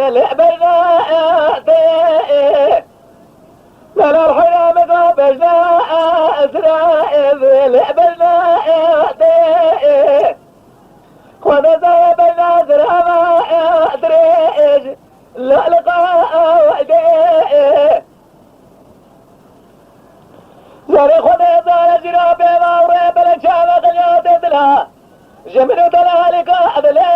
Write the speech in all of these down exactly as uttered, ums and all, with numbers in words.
لعبنا تي. لا لا الحرام قبشنا أسرائيل، لعبنا تي. خذ زي بنا زرابا تريج، لا لقاء وحدي. زاري خذ زاري جرابي ما وري بلا شامة دنيا تدلها. جميل دلالك أدلي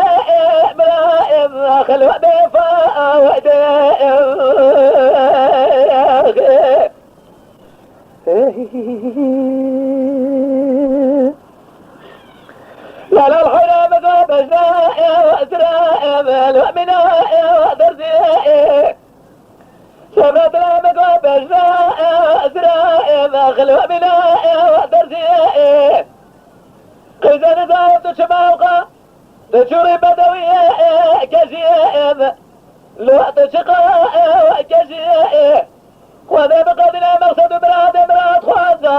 بلا إذ أخلو دفاع ودي. لا لا الحرام قبشنا وأسرائيل ومنا وترزي. سبت لامك وبشنا أسرائيل أخلو منا وترزي. قيزان زايد شماوقا تشوري بدوية كشيئة. لو تشقى كشيئة. خذ بقدنا مقصد مراد مراد خوازا.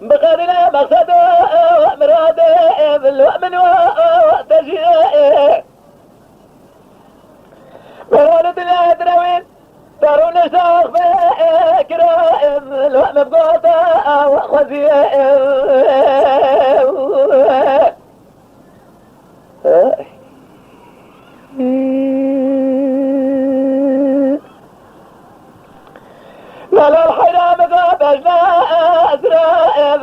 بقدنا مقصد مراد لو من وتشيئة. بەرانە دنیا درەوێن دەڕوونە زاخ بە کرائم لۆمە بگۆتە ئاوە خوەزیە. مەلال حەیرا بگۆ بەژنا ئەزرائم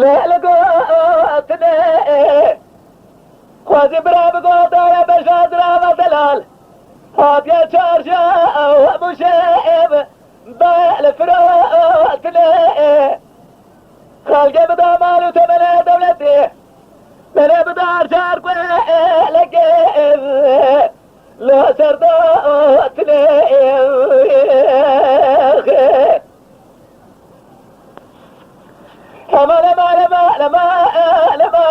لێ لەگۆتنێ. خوازی برا بگۆتایە بەژا دراوە دەلال. هاتیە چارژە ئەو هەموو شێب بە لە فرۆتنێ. خەڵگێ بدا ماڵ و تەمەنە دەولەتێ. منێ بدا جار گوێ لەگێ لە سەردۆتنێ. هەمە لەما لەما لەما لەما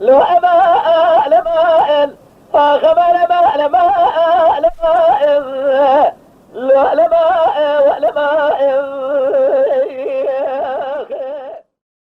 لۆ ئەمە لەما ئەن. ئاخەمە لەما لەما لە